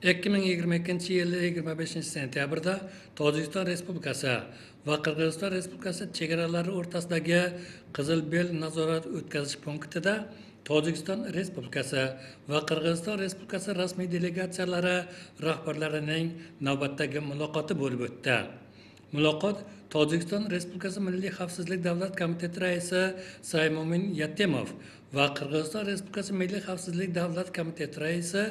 2022-yil 25-sentyabrda Tojikiston Respublikasi va Qirg'iziston Respublikasi chegaralari o'rtasidagi Qizilbel nazorat o'tkazish punktida Tojikiston Respublikasi va Qirg'iziston Respublikasi rasmiy delegatsiyalari rahbarlarining navbatdagi muloqoti bo'lib o'tdi. Muloqot Tojikiston Respublikasi Milliy Xavfsizlik Davlat Komiteti raisi Saymo'min Yatemov va Qirg'iziston Respublikasi Milliy Xavfsizlik Davlat Komiteti raisi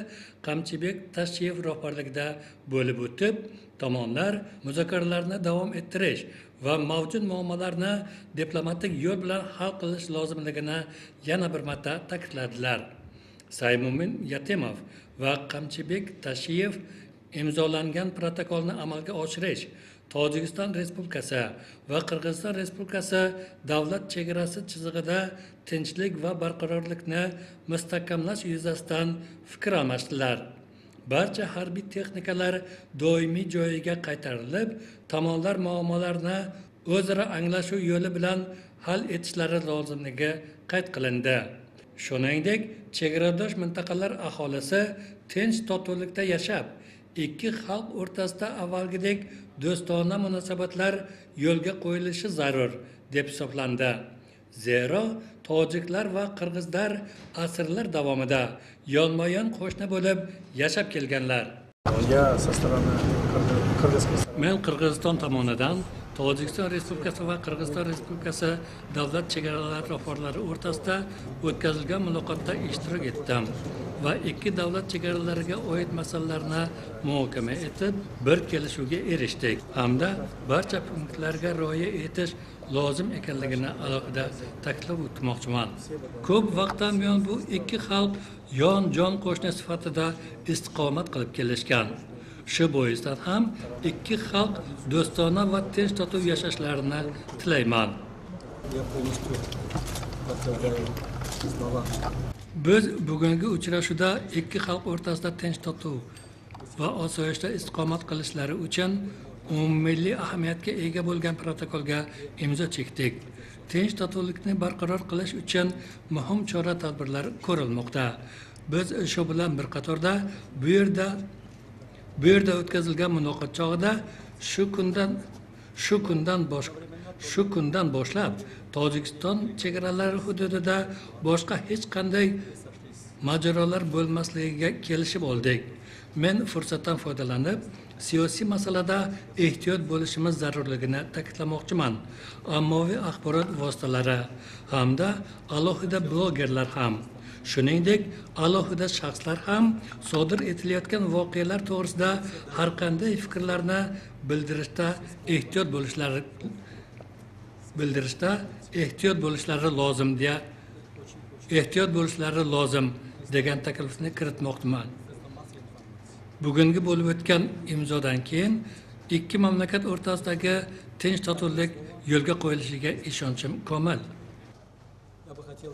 Qamchibek Tashiyev rahbarligida bo'lib o'tib, tomonlar muzokaralarni davom ettirish va mavjud muammolarni diplomatik yo'l bilan hal qilish lozimligini yana bir marta ta'kidladilar. Saymo'min Yatemov va Qamchibek Tashiyev imzolangan protokolni amalga oshirish Tojikiston Respublikasi va Qirg'iziston Respublikasi davlat chegarasi chizig'ida tinchlik va barqarorlikni mustahkamlash yuzasidan fikr almashdilar. Barcha harbiy texnikalar doimiy joyiga qaytarilib, tomonlar muammolarni o'zaro anglashuv yo'li bilan hal etishlari lozimligi qayd qilindi. Shuningdek, chegaradosh mintaqalar aholisi tinch totuvlikda yashab, ikki xalq o'rtasida avvalgidek do'stona munosabatlar yo'lga qo'yilishi zarur deb hisoblandi. Zero tojiklar va qirg'izlar asrlar davomida yonma-yon qo'shni bo'lib yashab kelganlar. Я со стороны кыргызской стороны. Men Qirg'iziston tomonidan Tojikiston Respublikasi va Qirg'iziston Respublikasi davlat chegaralari rahbarlari o'rtasida o'tkazilgan muloqotda ishtirok etdim va ikki davlat chegaralariga oid masalalarni muhokama etib, bir kelishuvga erishdik hamda barcha punktlarga rioya etish lozim ekanligini alohida ta'kidlab o'tmoqchiman. Ko'p vaqtdan buyon bu ikki xalq yon-jon qo'shni sifatida istiqomat qilib kelishgan. Shu boisdan ham ikki xalq do'stona va tinch totuv yashashlarini tilayman. Я полностью подтверждаю слова. Biz bugungi uchrashuvda ikki xalq o'rtasida tinch totuv va osoyishta istiqomat qilishlari uchun umummilliy ahamiyatga ega bo'lgan protokolga imzo chekdik. Tinch totuvlikni barqaror qilish uchun muhim chora-tadbirlar ko'rilmoqda. Biz shu bilan bir qatorda bu yerda o'tkazilgan muloqot chog'ida shu kundan boshlab Tojikiston chegaralari hududida boshqa hech qanday mojarolar bo'lmasligiga kelishib oldik. Men fursatdan foydalanib, siyosiy masalada ehtiyot bo'lishimiz zarurligini ta'kidlamoqchiman. Ommaviy axborot vositalari hamda alohida blogerlar ham, shuningdek, alohida shaxslar ham sodir etilayotgan voqealar to'g'risida har qanday fikrlarni bildirishda ehtiyot bo'lishlari lozim deya ehtiyot bo'lishlari lozim degan taklifni kiritmoqchiman. Bugungi bo'lib o'tgan imzodan keyin ikki mamlakat o'rtasidagi tinch totuvlik yo'lga qo'yilishiga ishonchim komil. Я бы хотел